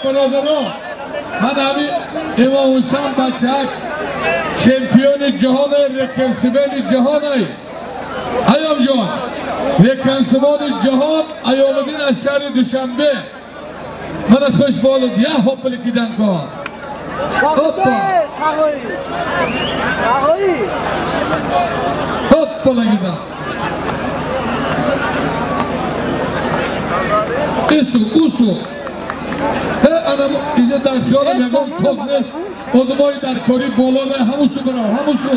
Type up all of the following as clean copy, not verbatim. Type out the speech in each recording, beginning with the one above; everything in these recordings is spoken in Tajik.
برادران من همین امام حسین بچه‌ک چمپیون جهان رکلسمن جهان ای ایام جان رکلسمن جهان ایامدین از شهر دوشنبه من خوش بالد یه هپل کیدن کن هوپا هوپا لگیدن ایسو اوسو انا اینجا در خیالم یکم توک نیست آدمای در کاری بالا نه همون سو برم همون سو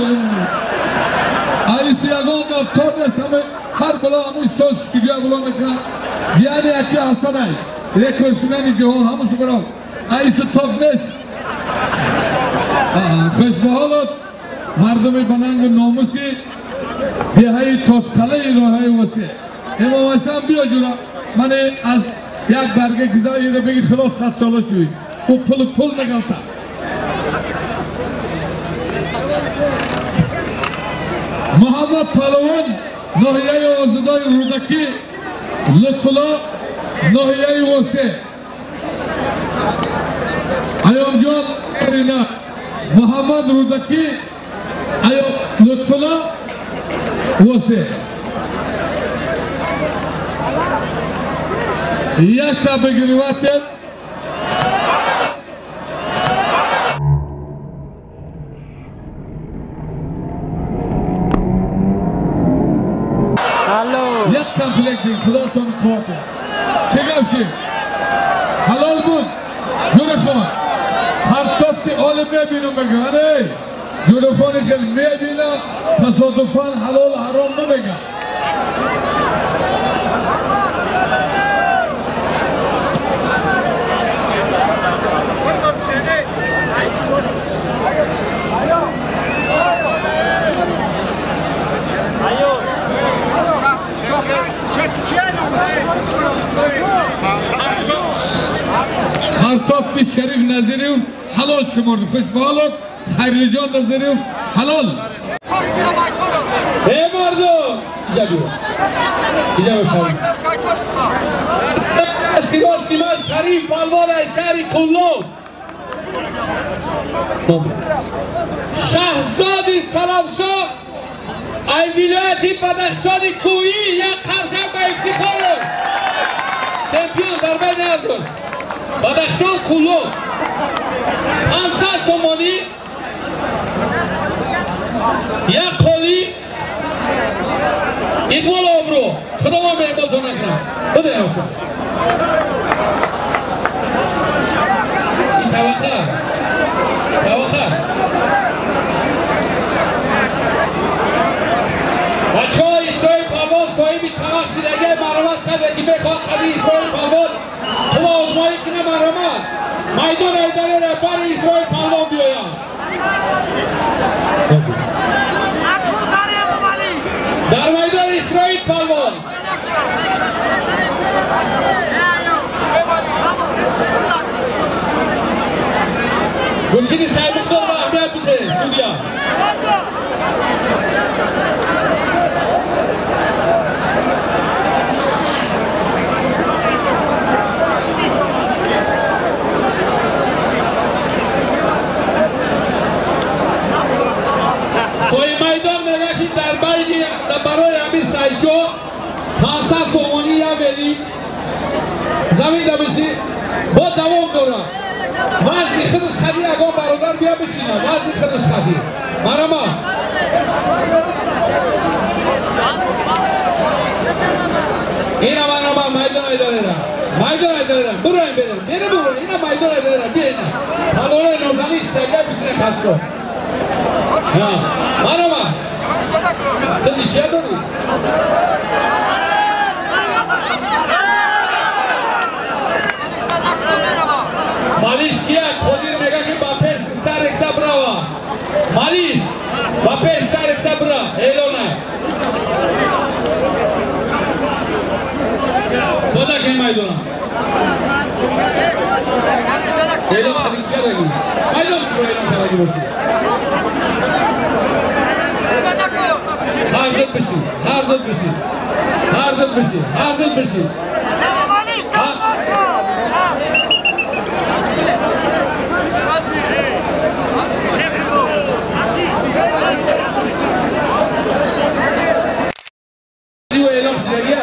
ایسی یکم در تار نیست همه هر بالا همون استاز دیگه بالا نکنم یعنی یکی حسن ای رکورسمن جهان همون سو برم ایسی توک نیست خوش به حالت مردم بننگ ناموسی دهه تاسقله راهی واسه امام حسن بیا جورا من از یک برگه گذاری رو بگی خلاص 100 ساله شوی او پول پول نگلتا محمد پهلوان ناحیه آزادای رودکی لطفلا ناحیه واسه ایام جان ایرینا محمد رودکی ایام لطفلا واسه یک تا بگیری یک کمپلکسی خداتون قوته چه گفتی؟ حلال بود جورفان هر صفتی آل میبینم بگه آره جورفانی که میبینم تصادفاً حلال حرام نمیگم هر شریف نظریف حلال شمرد خوش به حالت خیری جان نظریف حلال ای مردم اینجا بیا اینجا بیا سیراز که من شریف پهلوان شهر کلاب شهزاد سلامشاه ای ولایت بدخشان کوهی یک قرصه به افتخار چمپیون در بین هر دوست بدخشان کلاب 500 سومانی یک قالی اقبال آبرو خدا من به اقبال تو نکنم بده یاشو این توقع توقع بچه ها اسرائیل پهلوان صاحب طبق شدگی مرمت کرده که بخواد قدی اسرائیل پهلوان قوا آزمایی کنه مرمت میدان ایداره را بر اسرائیل پهلوان بیایم در میدان اسرائیل پهلوان گلشین سعی مختار و اهمیت بده سودیا توی میدان میگه که در بین برای همین سایشو 500 سومانی یا ولی زمین دبشی با دوام دارم وزن خودش خدی اگه برادر بیا بشینه وزن خودش خدی مرحبا اینا مرحبا میدان ایداره میدان ایداره برو این برو برو برو اینا میدان ایداره بیا اینا حالا نوزانی سگه بشینه خدشو ها مرحبا تو نیشه داری مالیش کیه؟ قدیر میگه که با پیش تاریک صبرا مالیش با پیش تاریک صبرا اعلانه خدا که میدونم اعلان خدی کیه داری؟ میدونم تو اعلان خدی باشی هر دل بشی هر دل بشی هر دل بشی هر دل بشی اعلام شدگیه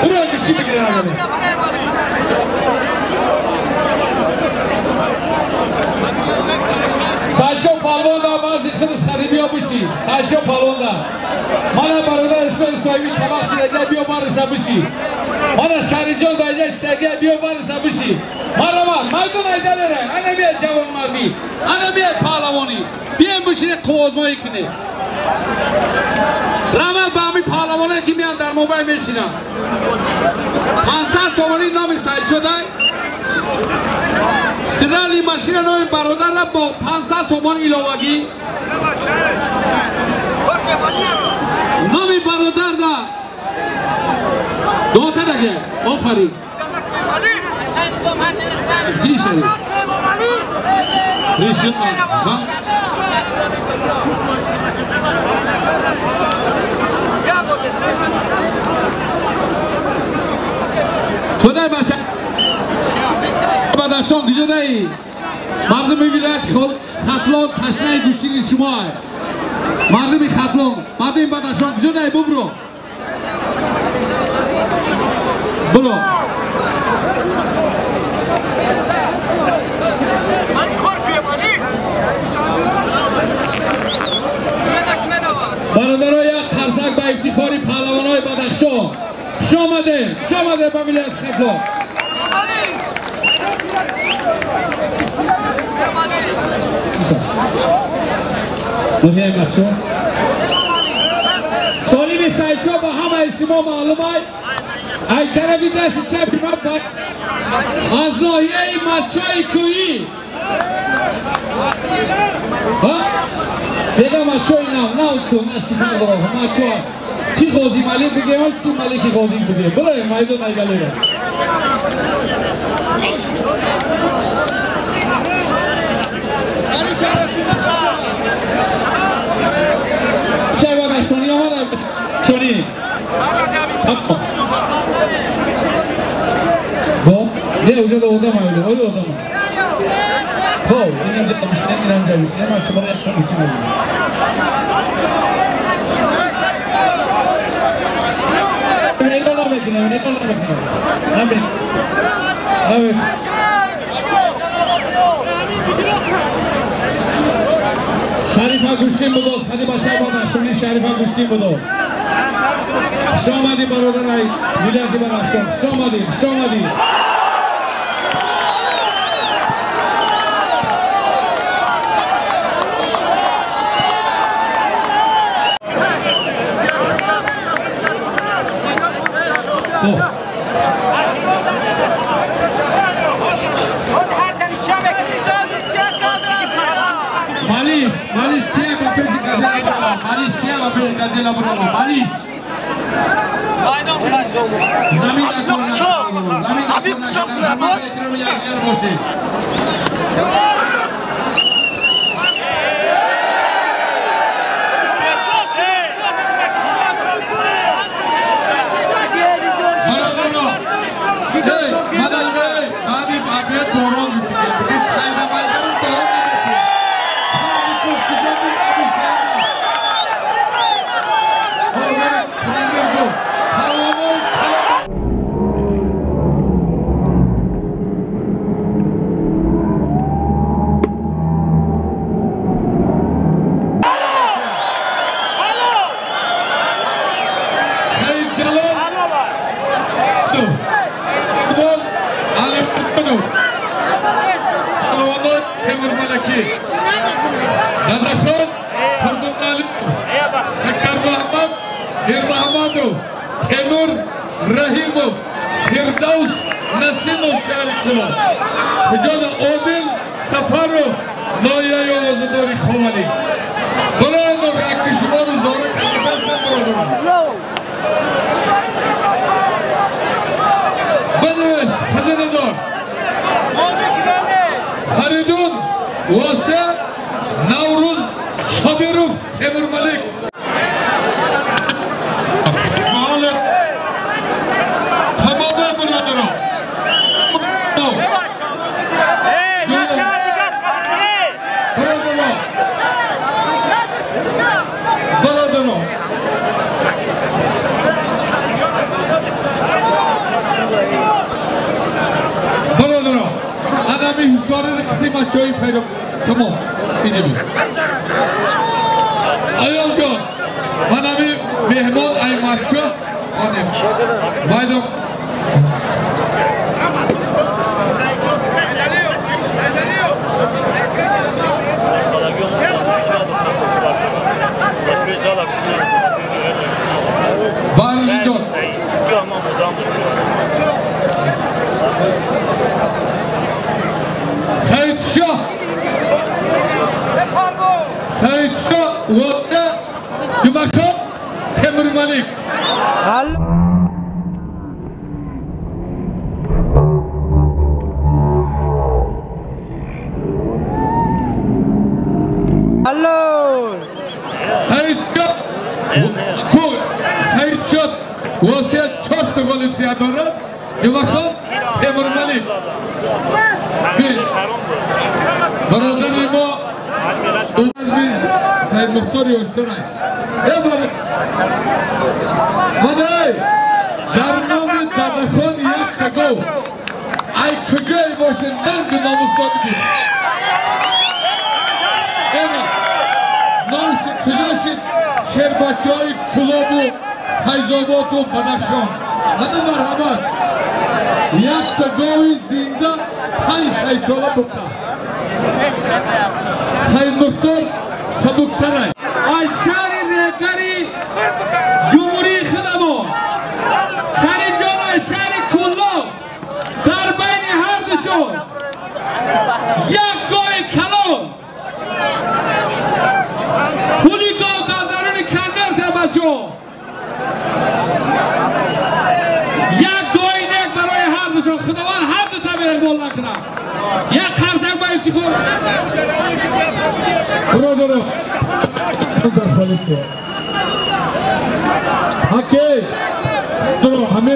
برو گوشی بگیرم. سایچو پالوان دا بعضی خودش خریبی ها بشی. سایچو پالوان دا مانا برادر اسلام صاحبی تمام شدگیه بیا بارش نبشی. مانا شهری جان دا اینجا شدگیه بیا بارش نبشی. مانا ما میدان ایدلره انا بیا جوان مردی انا بیا پهلوانی بیایم بشینه قوازمایی کنه. رحمت به همین پهلوانه که میان در موبایل میشینن. 500 سومانی نام سعی شده استدلالی ماشین نام برادر را با 500 سومان علاوگی نام برادر را دو تا دیگه. آفرین کی شدی؟ ریشی خدای بچه بدخشان کجا دایی؟ مردم ولایت ختلان تشنه گوشتین شما. مردم ختلان مردم بدخشان کجا دایی؟ ببرو برو. برادرای یک قرصک به افتخاری پهلوانای بدخشان خوش آمده، خوش آمده به ولایت ختلان. سالم سایچو با همه شما معلومه. ای طرفی دست چپی ما از ناحیه مچای کویی بگم مچای نو نو تو نشیدن برو مچای چی قاضی ملک بگه چی ملکی قاضی بگه برای میدان ایگله. چه بدخشانی آمده چونی خب نه اونجا دو آدم آیده اونجا آدم. خب اینم جا بشینه اینم جا بشینه من شما را یک بشینه. اینو نمیکنه اینو نمیکنه. همین همین شریفه گوشتیم بود خیلی بچه بدخشانی شریفه گوشتیم بود. خوش آمدی برادرای ولایت بدخشان. خوش آمدی خوش آمدی. مالیش مالیش کیه با پیش گزیلا برو مالیش کیه با پیش گزیلا برو مالیش Rahimov, Firdavs Nasimov شهر کجا عادل Safarov ноҳияи овозадори Ховалӣ. Бародар, акки шуморо зора кардан бародар. Бадавеш, хазинадор. Фаридун Восе Навруз Собиров Темур Малик. бачаҳои пайдо тамом инҷо Аёмҷон ман ҳами меҳмон ай марчо онем байдом Баридос Саидшоҳ Саидшоҳ Вода Ҷумахон Темурмалик Саидшоҳ Восия чорта ғолиб сия дорад Ҷумахон Темурмалик бародари мо Саид Мухтори Оштонай Мадай дар номи Дадахон якта гов ай куҷое бошед нанги номусдо бигир эва номши куҷо шид шербачаҳои Кулобу Файзоботу Бадахшон ана марҳамат якта гови зинда 5 сайсола букта Саид Мухтор сабуктарай аз шаҳри регари ҷумҳурии худамон Шарифҷон аз шаҳри Куллоб дар байни ҳар душон як гови калон пули гов дар даруни конверт бачо як дуои нек барои ҳар душон Худованд ҳар дута меҳрбон накунад як қарсак ба ифтихор бародаро дар холико ҳакей дуро ҳаме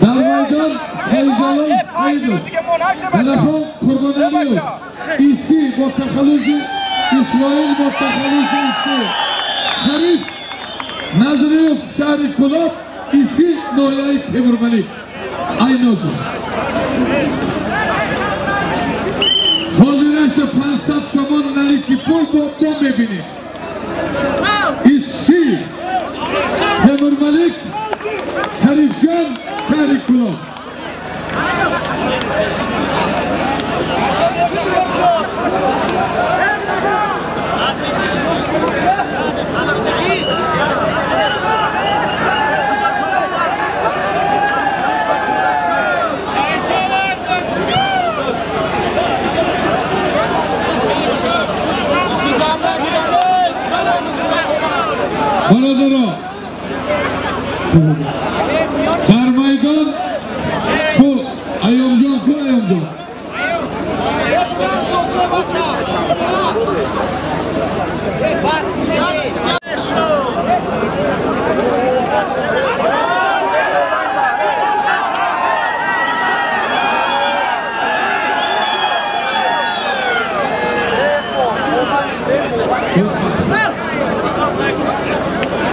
дар майдон Сайзалон Саидов Талафон Қурбоналиев Иси бо тахаллуси Исроил бо тахаллуси Иси Шариф Назриев шаҳри Кулоб Иси ноҳияи Темурмалик Айнозу ҳозирашта 500 сомон налики пул бо мебинем Иси Темурмалик Шарифҷон шаҳри Кулоб бародаро дар майдон ку Аёмҷон ку Аёмҷон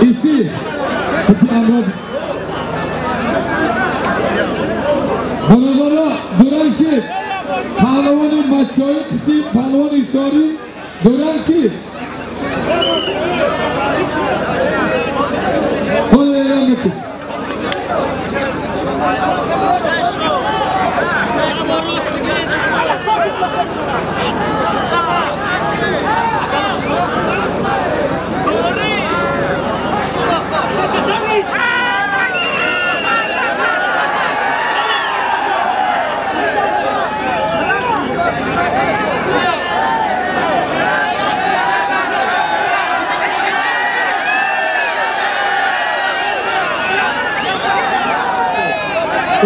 Иси бародаро дуран шид паҳлавони бачаҳои қитъи паҳлавони ифторӣ дуран шид ҳоло эълон мекунем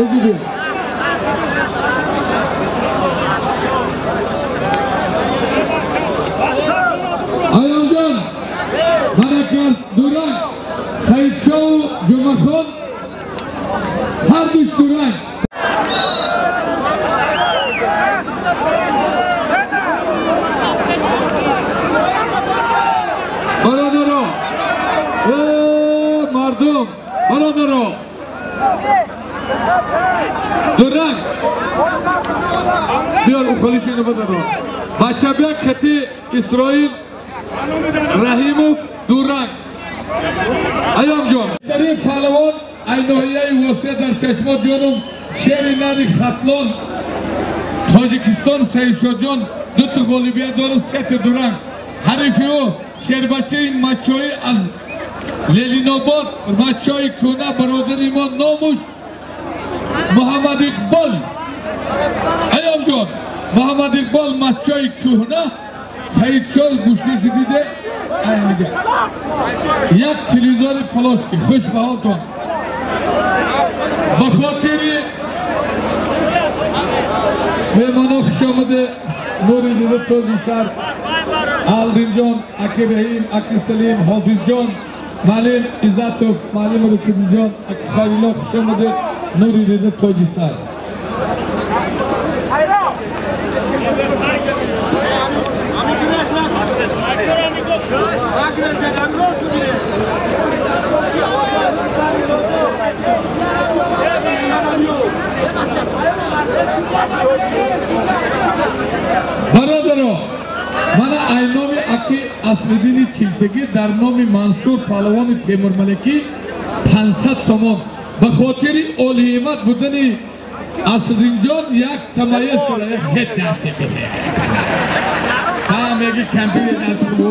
Эҷидин. Аёмҷон, Баракат Дуранг, Саидшоҳу Ҷумъахон ҳар душ дуранг. Бародаро, мардум, бародаро, дуранг биёр ухолиши инро бадаро. Бачабек хати Исроил Раҳимов дуранг. Аёмҷон, ин паҳлавон ай ноҳияи Восеъ дар чашмо ҷонум шери нари Хатлон Тоҷикистон Саидшоҳҷон дута ғолибият дорад, сета дуранг. Ҳарифи ӯ шербачаи Мачоӣ аз Ленинобод, Мачои кӯна, бародари мо номуш Муҳаммад Иқбол. Аёмҷон, Муҳаммад Иқбол Мачои кӯҳна Саидшоҳ гӯштиши диде аймига. Як телевизори плоский, хуш ба ҳолтон. Ба хотири меҳмоно хуш омаде нури дида тоҷи шаҳр Алдинҷон, аки Раҳим, аки Салим, Ҳофизҷон, маълим Иззатов, маълим Рукидинҷон, аки Хайрулло хуш омадед нури дида тоҷи шаҳр. Бародаро, мана ай номи аки Аслиддини Чилчагӣ дар номи Мансур паҳлавони Темурмаликӣ 500 сомон ба хотири олиҳимат будани Аслиддинҷон як тамайез карда, як хет даште бихе. Ҳа меги компютер дар ту.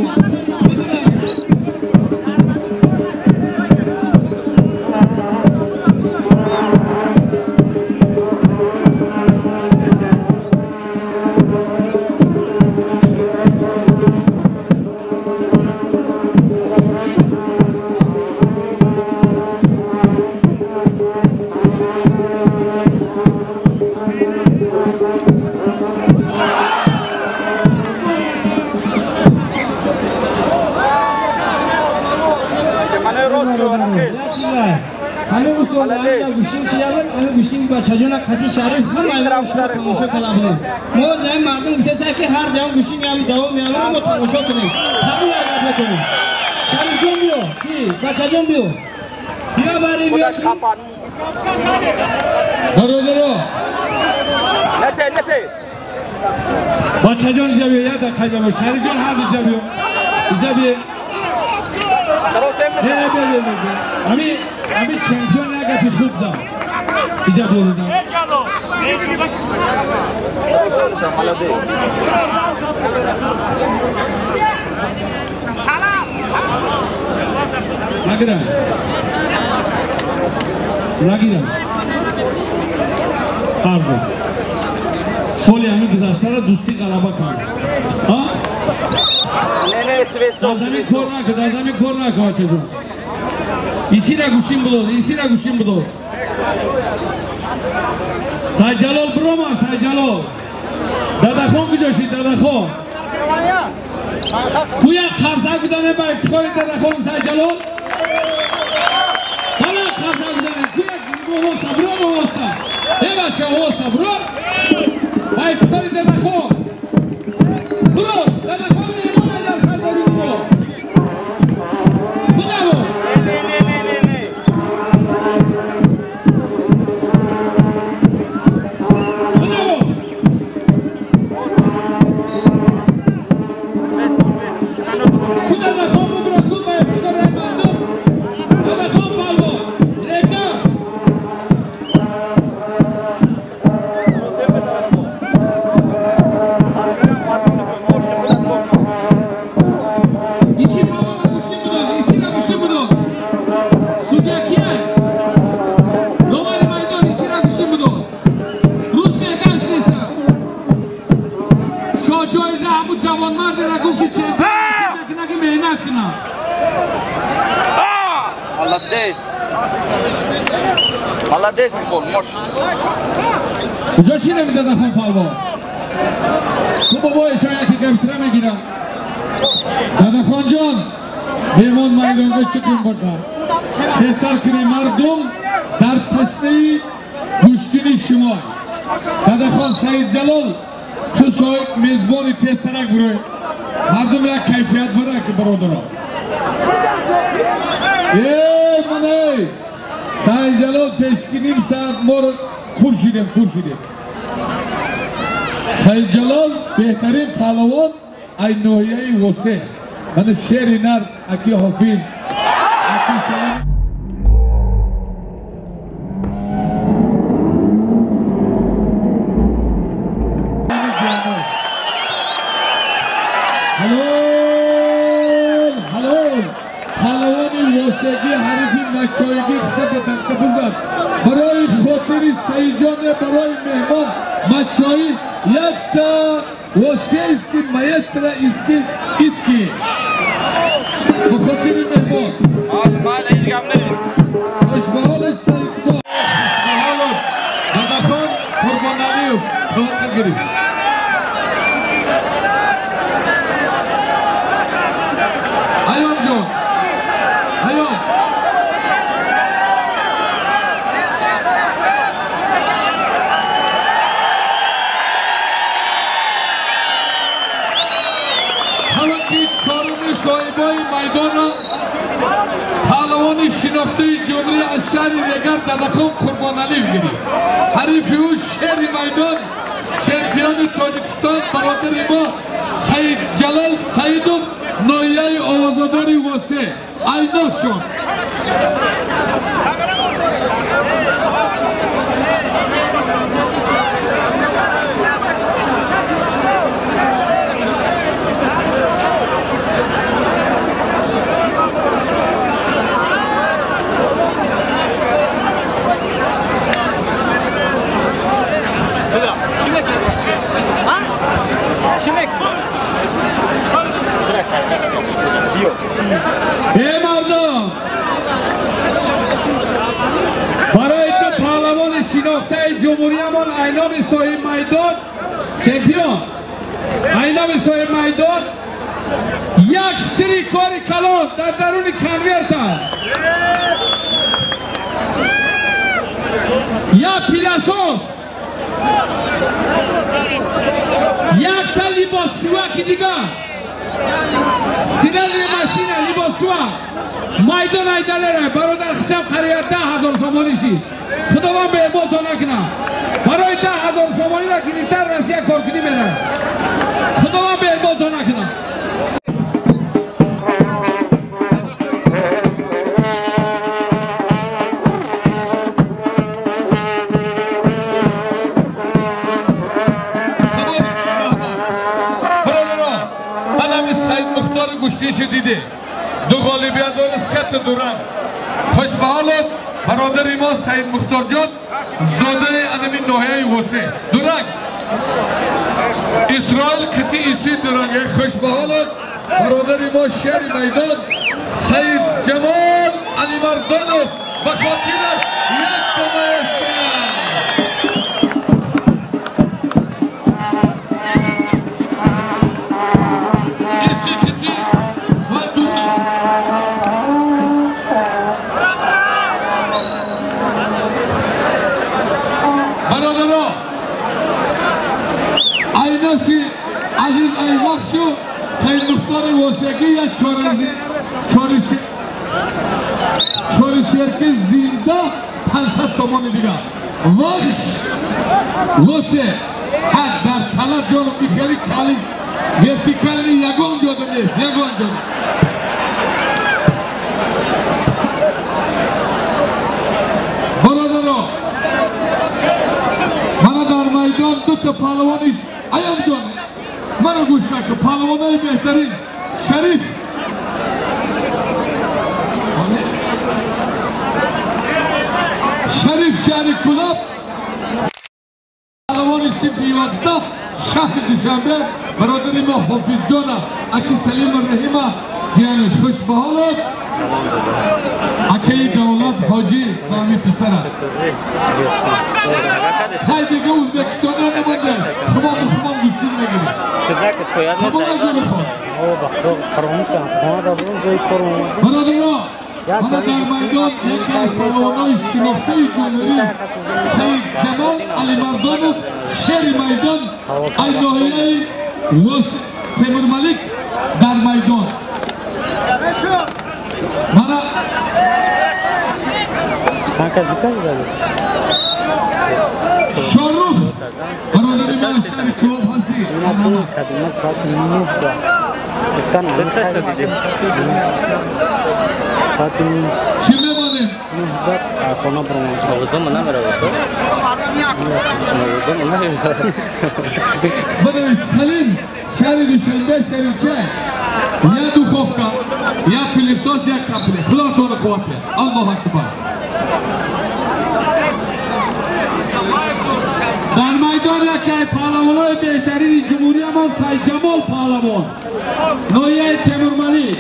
бачаҷона қати шариф ҳама шумо тамошо кунем. Мо зай мардум гуфтаса ки ҳар ҷам гӯшин ҳам давом меамра мо тамошо кунем. Қабул агар бикунем. Шарифҷон биё, ки бачаҷон биё. Биё бари биё. Бародаро. Нете, нете. Бачаҷон инҷа биё, як дақиқа инҷа биё. Шарифҷон ҳар инҷа биё. Инҷа биё. Не, не, не, не. Ами, ами чемпион як гапи хуб зад. Инҷа биё додам. Нагирам. Нагирам. Ҳарду. Соли ҳамин гузаштара дӯстӣ ғалаба кард. Ҳа? Дар замин кор накун, дар замин кор накун, бачаҷон. Исира гӯштин будод, исира гӯштин будод. Сайҷалол биромад, Сайҷалол. Дадахон куҷо шид, Дадахон? Гӯя қарсак бизанем ба ифтихори Дадахон Сайҷалол. Ҳала қарсак бизанем. Гӯя овозта, биром овозта. Э бача, овозта, биром. Ба ифтихори Дадахон. Биром, Дадахон меҳмон дар сарзамини мо. Бираво. Молодец, Иқбол, можешь. Куҷо шидами Дадахон палвон? Ту бобои шоя ки гапитра мегирам. Дадахон ҷон, меҳмон майдонга чиқин боша. Тезтар кунед, мардум дар ташнаи гӯштини шумо. Дадахон Саидҷалол, ту соҳиб мезбони, тезтарак бирой. Мардум як кайфият бара ки бародаро. Эй, манай! Саидҷалол пешки ним соат моро кур шидем, кур шидем. Саидҷалол беҳтарин паҳлавон ай ноҳияи Восе. Мана шери нар аки Ҳофиз. Аки Салим. Ҳалол, ҳалол. Паҳлавони Восегӣ ҳарифи Мачоигӣ қисса ба тахта бурдад. Барои хотири Саидҷоне, барои меҳмон Мачоӣ якта восейский маэстро иски иски. Ба хотири меҳмон. Майли, ҳеҷ гап нест. Хушбаҳолат Саидсон. Хушбаҳолат Дадахон Қурбоналиев таваққуф гирифт. Ҳаём ҷон. Ҳаём. Ҳалқи чоруми соҳибои майдонро паҳлавони шинохтаи ҷумҳурӣ аз шаҳри Регар Дадахон Қурбоналиев гирифт. Ҳарифи ӯ шери майдон, чемпиони Тоҷикистон, бародари мо Саидҷалол Саидов, ноҳияи овозадори Восе. Айношон. Эй мардум, барои ду паҳлавони шинохтаи ҷумҳуриямон айноми соҳиб майдон чемпион, айноми соҳиб майдон як штири кори калон дар даруни конверта, як пиласов, якта либосшӯяки дигар, стиральная машина, либосшӯя. Майдон айдалера бародар хишам қария 10,000 сомонӣ шид. Худованд беҳботон накунад. Барои 10,000 сомониро гирифтан Россия коркунӣ меравад. Худованд беҳботон накунад. Гӯштиша диде. Ду ғолибият дора, сета дуранг. Хушбаҳолов бародари мо Саид Мухторҷон, зодаи анами ноҳияи Восе. Дуранг. Исроил қити иси дуранг. Хушбаҳолов бародари мо шери майдон Саид Ҷамол Алимардонов ба хотираш якта маэстро. Иси қити ва дуранг. Бародаро, айнаси азиз айвақшу Саид Мухтори Восегӣ як чорисерки зинда 500 сомони дигар. Вахш Восе ҳад дар тала ҷонум и хеле кали вертикални ягон ҷода нест, ягон ҷода. Бародаро, мана дар майдон дута паҳлавони Аём ҷон, маро гӯш накун, паҳлавонои беҳтарин Шариф Шариф шаҳри Кулоб, паҳлавони синфи 11 шаҳри Душанбе, бародари мо Ҳофизҷона аки Салиму Раҳима ҷиянаш. Хушбаҳолов акаи Давлат Ҳоҷӣ ба ҳамин писара. Хай дига Ӯзбекистонро намонда. Хумон хумон гӯштин мегирем. Қабул аз Зурухон. Бародаро, мана дар майдон яке аз паҳлавонои шинохтаи ҷумҳурӣ Саидҷамол Алимардонов, шери майдон аз ноҳияи Темурмалик дар майдон. Мана Шорух бародари ман шаҳри Кӯлоб ҳастӣ. Чӣ мемонем? Бинавис Салим шаҳри Душанбе шарикча я духовка, я пылесос, я комплект. Худо қувват диҳад. Аллоҳу акбар. Дар майдон яке аз паҳлавонои беҳтарини ҷумҳуриямон Сайдҷамол паҳлавон, ноҳияи Темурмалик.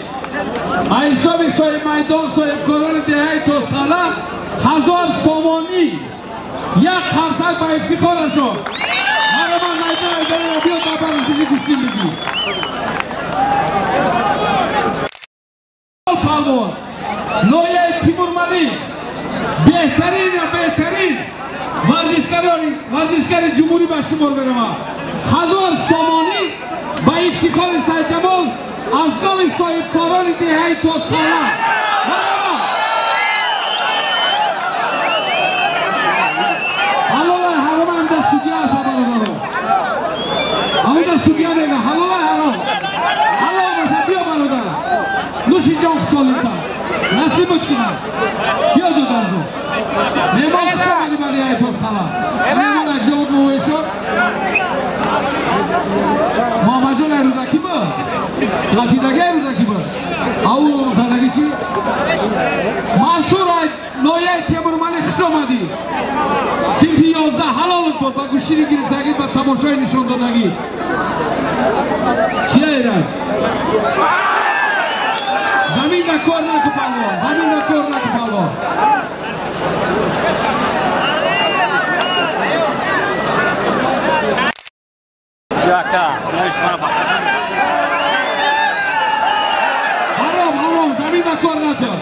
Аз ҳисоби соҳибмайдон соҳибкорони деҳаи Тозқалъа 1000 сомонӣ як қарсак ба ифтихорашон. Мана майдон айдарера биё дар барзиши гӯштин бигир. Паҳлавон ноҳияи Темурмалик беҳтарин беҳтарин варзишгари ҷумҳурӣ ба шумор меравад. 1000 сомонӣ ба ифтихори Сайдҷамол аз номи соҳибкорони деҳаи Тозқалъа. Ҳалолай ҳаром ҳамда судья аст бародаро. Ҳамуда судья мега ҳалолай ҳаром. Ҳалол боша биё бародар. Нӯши ҷон солимта. Насибат кунад. Биё додарзо. Меҳмон хуш омадӣ ба деҳаи Тозқалъа. Меҳмон як ҷо буд мувоишон. Муҳаммадҷон Рӯдакӣ буд. Латидаги Рӯдакӣ буд. Ау задаги чӣ? Мансур ноҳияи Темурмалик хуш омадӣ. Синфи 11 ҳалолат бод ба гӯштини гирифтагӣ ба тамошои нишондодагӣ. Чия Эраҷ? Замин да кор наку палвон, замин да кор наку палвон. Ҳаром, ҳаром, замин да кор накун.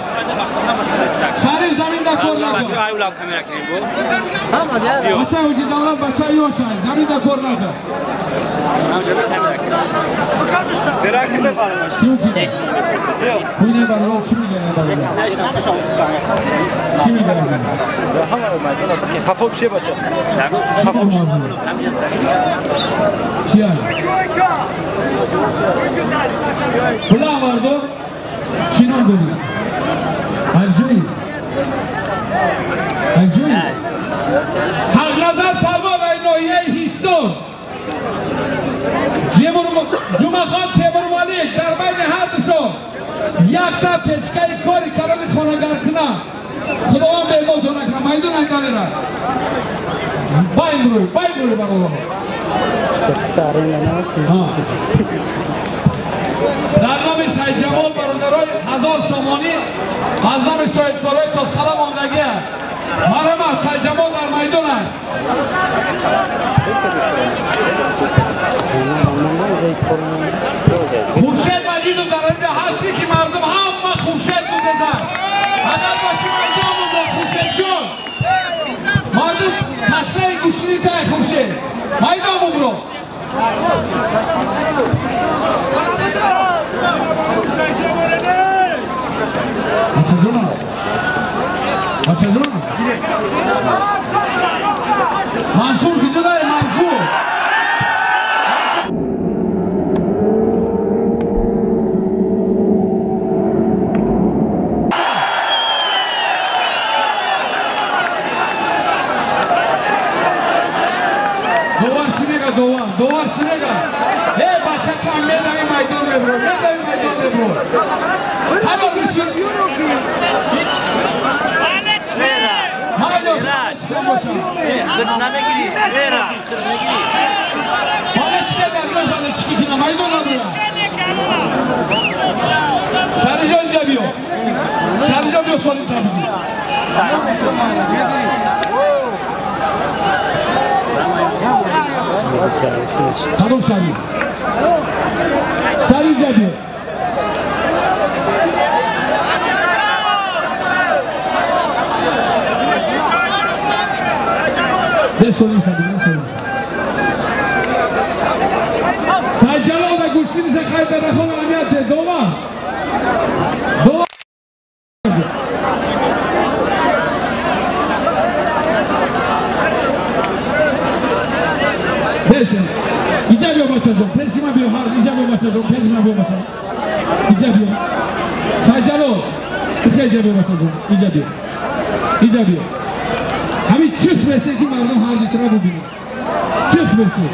Шариф замин да кор накун. Бачаи ҳоҷи Давлат бачаи ёшай, замин да кор накун. Куйне бародаро чӣ мегӯянд бародаро? Чӣ мегӯянд? Хафо бше бача. Хафо бше. Чия? Пула овардо? Чӣ ном дорӣ? Анҷуй. Анҷуй. Ҳақназар палвон ай ноҳияи Ҳисор. Ҷумъахон Темурмалик дар байни ҳар душон якта печкаи кори калони хонагаркуна. Худованд беҳботон накунад. Майдон айдарера. Байн рӯй, байн рӯй бародаро. Дар номи Сайдҷамол бародарои 1000 сомонӣ аз номи соҳибкорои Тозқалъа мондагӣ аст. Марҳамат Сайдҷамол дар майдон аст. Хуршед Маҷидов дар инҷа ҳастӣ ки мардум ҳама Хуршед буданд. Агар боши майдон буд Хуршедҷон. Мардум ташнаи гӯштини тай Хуршед. Майдон бубро. Бачаҷонам. Бачаҷонам. Мансур куҷодай Мансур? Довар чӣ мега довар? Довар чӣ мега? Э бачакам медави майдон мебро, медави майдон мебро. Ҳама бишин. Майдон. Балечка дар ҷой балечки кина майдон набура. Шариҷон инҷа биё. Шариф биё солим табиги. Кадом Шариф? Шариф ҷа биё. Бесолим Шариф, бесолим. Сайҷалол да гӯштини сахай Дадахон аҳамият де. Дова. Дова. Бесен. Иҷа биё бачаҷон, пеши ман биё, ҳар иҷа биё бачаҷон, пеши ман биё бачаҷон. Иҷа биё. Сайҷалол, бихе иҷа биё бачаҷон, иҷа биё. Иҷа биё. Ҳамин чих бесе ки мардум ҳар дитра бибинад. Чих бесе.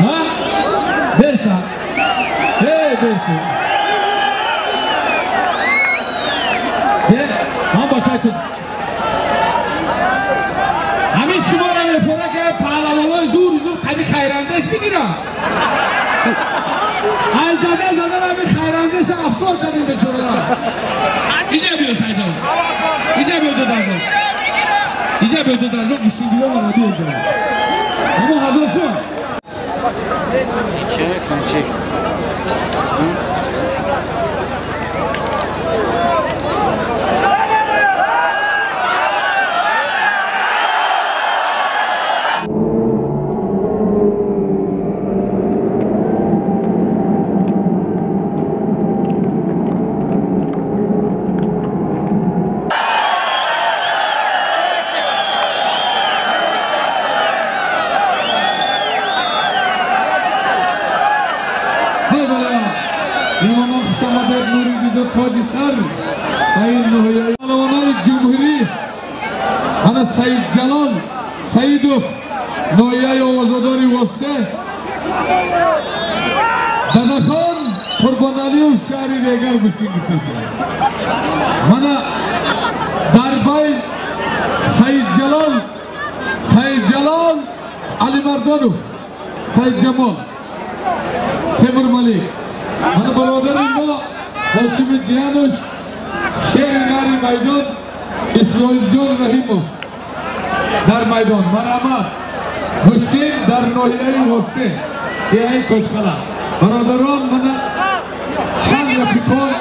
Ҳа? Беса. Эй, бесе. Де, ҳам бачаҷон. Ҳамин шуморо мефора ки паҳлавонҳои зур зур қади хайрандеш бигирам. Аз зада задан ҳамин хайрандеша афкор кардем бечорара. Иҷа биё Сайдон. Иҷа биё додарҷон. Иҷа биё додарҷон, гӯштингиро мана биё иҷа. Ҳамон 1000 сум. Чӣ кунчи? Саидҷалол Саидов ноҳияи Овозадори Восе, Дадахон Қурбоналиев шаҳри Регар гӯштин гирифтаст. Мана дар байн Саидҷалол Алимардонов, Саидҷамол Темурмалик. Мана бародари мо Ҳошими Ҷиҳанов, шери нари майдон Исроилҷон Раҳимов дар майдон. Марҳамат, гӯштин дар ноҳияи Восе, деҳаи Кошқала. Бародарон, мана чанд рафиқон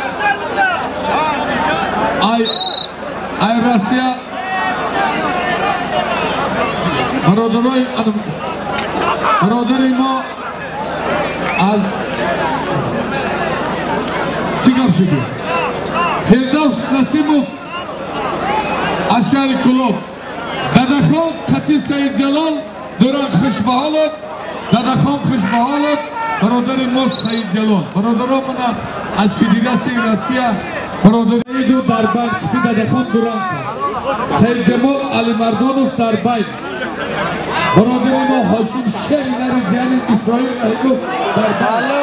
ай Россия, бародари мо аз чӣ гап шуд? Фирдавс Насимов аз шаҳри Кӯлоб, Дадахон Қати Саидҷалол доранд хушбаҳолот, Дадахон хушбаҳолот, бародари мо Саидҷалол. Бародарон, мана аз Федератсияи Россия бародариду дар байн Қати Дадахон доранд. Саидҷамол Алимардонов дар байн. Бародари мо Ҳошим шери нари ҷиҳани Исроил Раҳимов дар байн.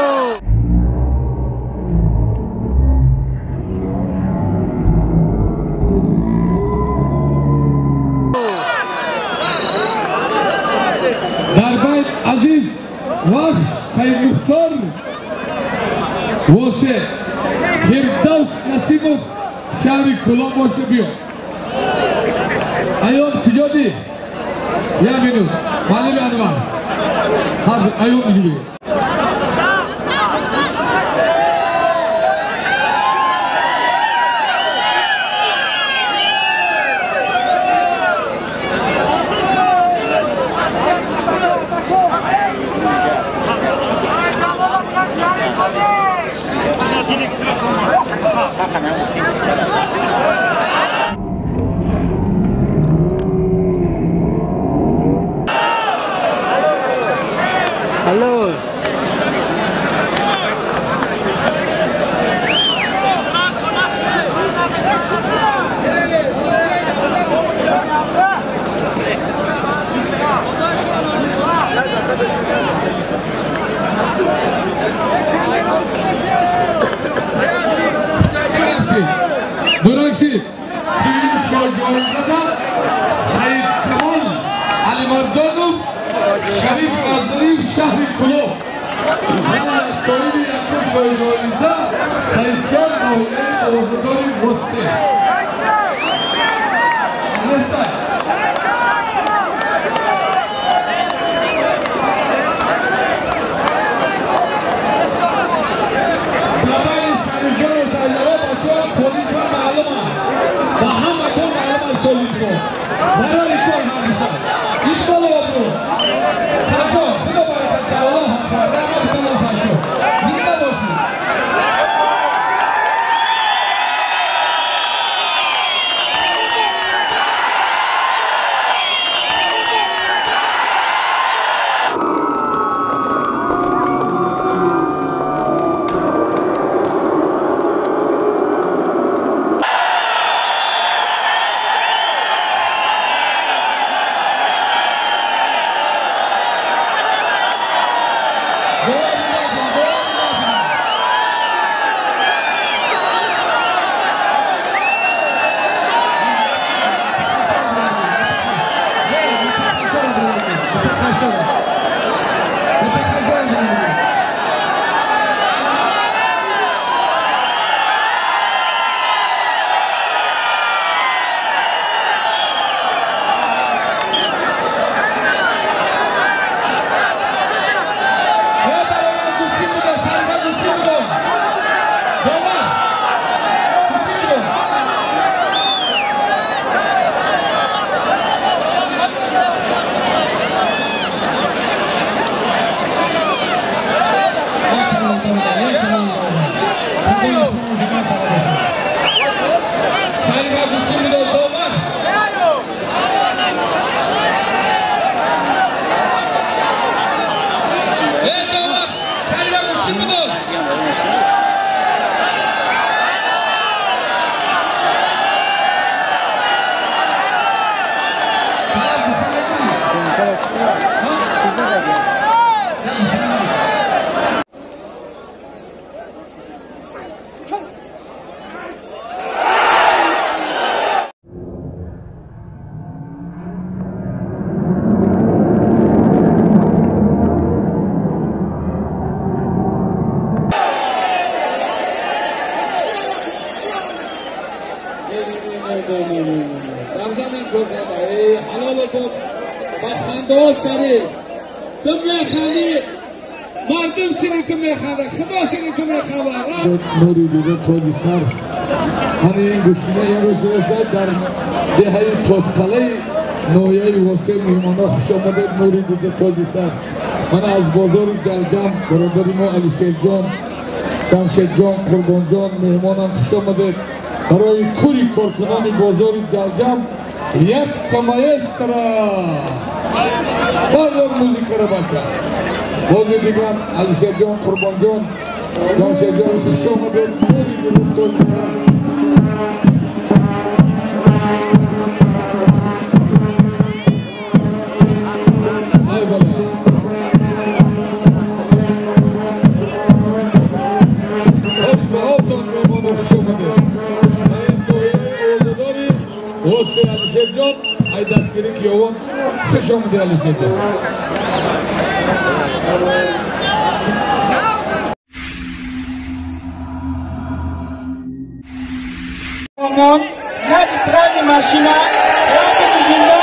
Азиз Вахш Саидмухтор Восе, Фирдавс Насимов шаҳри Кӯлоб боша биё. Аён куҷодӣ? Як минут. Маълими Анвар. Аён куҷодӣ? Hello. Дуракшид, Шоҷонзода, Саидҷамол Алимардонов, Шариф Ғазниев, шаҳри Кӯлоб. Соҳиби якум Ҷоиза Саидшон ноҳияи овозадори Восте. Бабаи Шарифҷону Саидалло бачаҳо солишон маълум аст. Ба ҳаматон маълум аст солишон. Зарари кор ҳардуша. Иқболу обрӯ. Саидҷон, Худо баракат диҳад. Аллоҳ акбар. Раҳмати Аллоҳ Саидҷон. Зинда бошед. نوری دیده توجی سر همین گوشینه یه روز روزه در دهه توسقله نویه واسه میهمانا خوش آمدید. نوری دیده توجی سر. من از بازار جلجم برادر ما علی شیر جان، جمشید جان، قربان جان میهمانم خوش آمدید. برای کلی کارکنان بازار جلجم یک ماestro بازار موزیک رو بچه باز دیگر علی شیر جان، قربان جان، جمشید جان خوش آمدید. نوری دیده توجی سر. ای دستگیری کیوان خوش آمدی علی شیر جان. یک ترن ماشینا یک زندان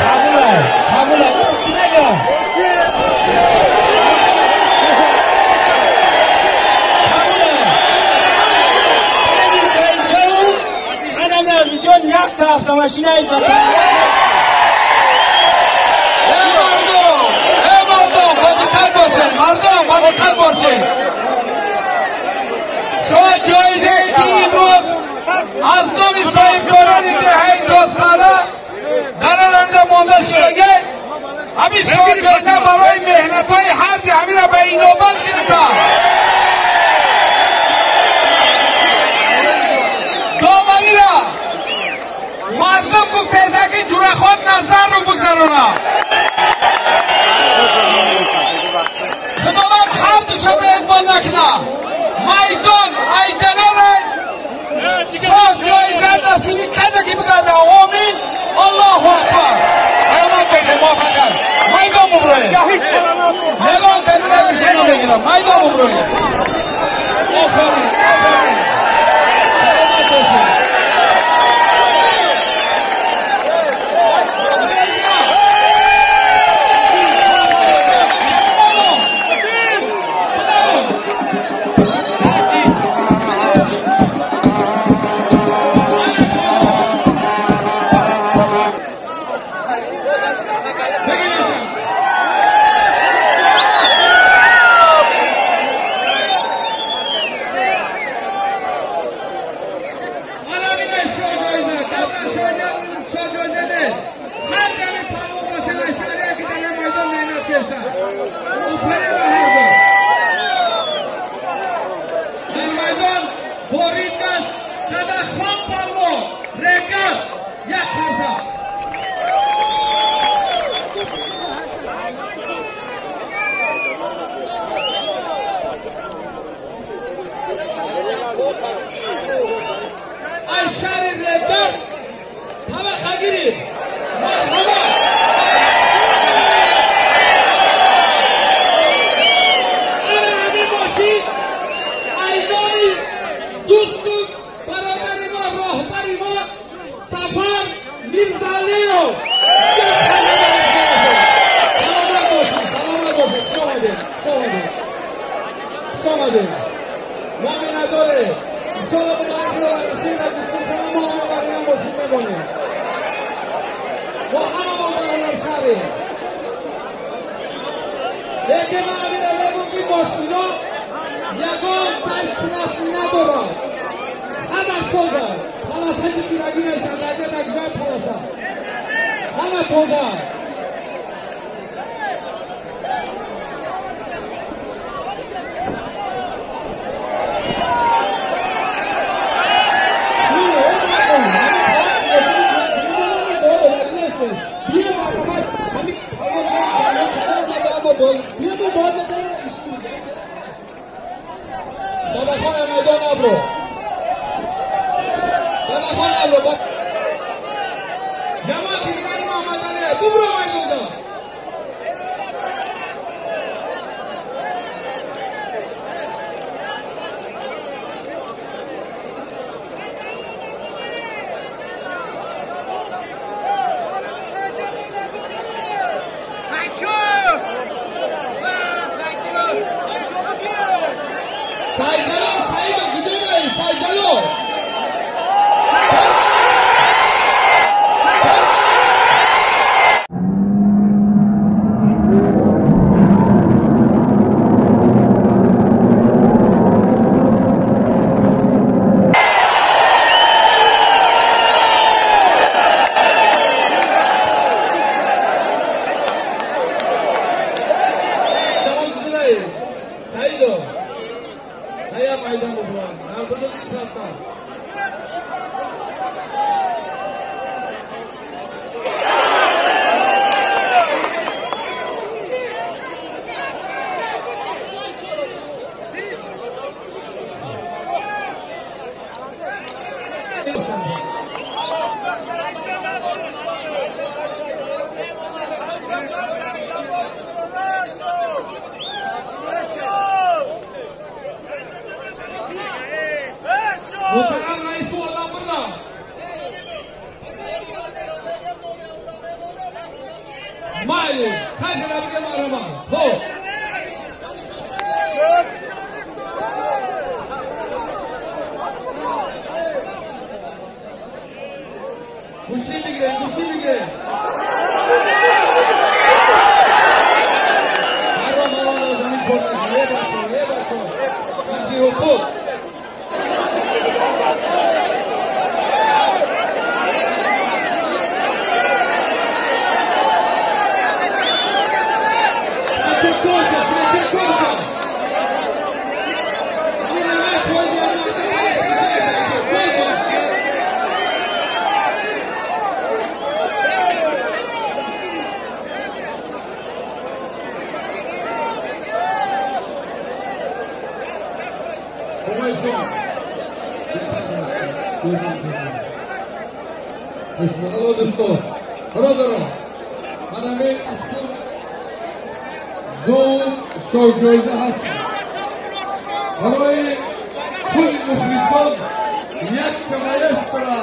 قبوله قبوله چی نگه یک طرف ماشینای مردم با دقت باشین. شما جایزه ای که امروز از نام صاحبکاران دهه دوستانه در مانده شده همین شما جایزه برای مهنت‌های هر همین را به اینابت گرفتن. داوری را مردم گفته که جورخان نظر رو بگذرانم. خداوند هر دو شب اقبال نکنه. میدان ایدناره ساز جایزه نصیبی کده که بگرده. آمین. الله اکبر. Муваффақат. Майдон буброед. Ягон касра намегирам. Майдон буброед. Офарин, офарин. Саломат бошед. Ҳанаме гол шоҳҷоиза ҳаст. Барои кулли мухлисон як маэстро.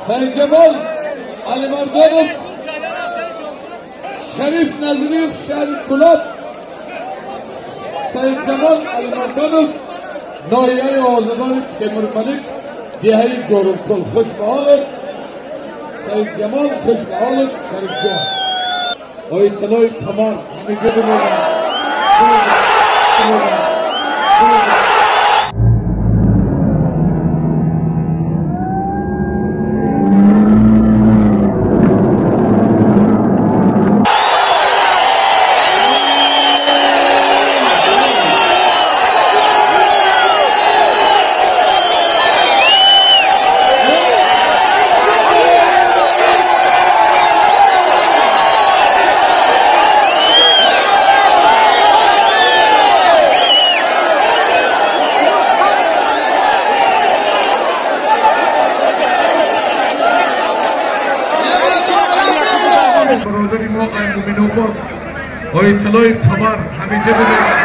Сайджамол Алимардонов, Шариф Назриев, шаҳри Кулоб. Сайджамол Алимардонов, ноҳияи Озодони Темурмалик, деҳаи Ҷорумқул. Хуш ба ҳолат, Сайджамол, хуш ба ҳолат, Шарифҷон. Оитилои Қамар ҳамеша бимонад. Оитилои Қамар ҳамеша бимонад.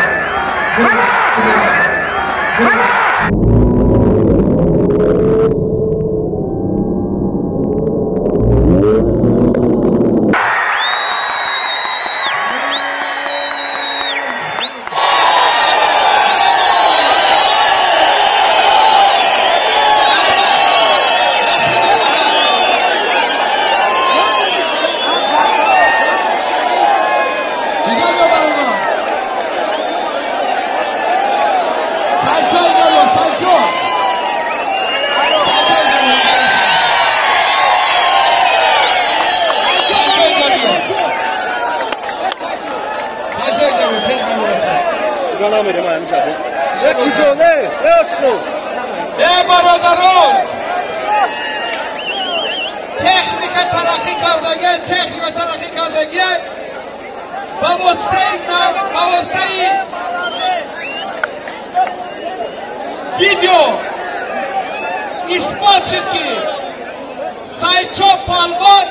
Бародарон, техника тараққӣ кардагия, техника тараққӣ кардагия ба воситаи видео исбот шуд, ки Сайчо Палвон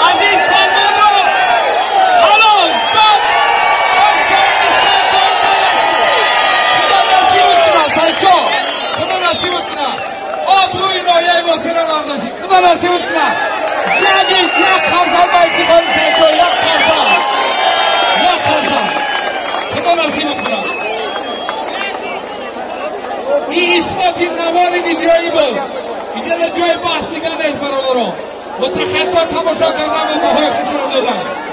Азиз Палвонро ҳалол дод. Сайчо, Худо насибат кунад, обрӯи ноҳияи Восеро бардошӣ. Худо насибат кунад. Як қарзан ба ифтихори Сайчо, як қарзан, як қарзан. Худо насибат кунад. Ин исботи навори видеоӣ буд. Инҷа ҷои баҳс дигар нест, бародарон. Мутахатто тамошо кардан ва баҳои хушро доданд.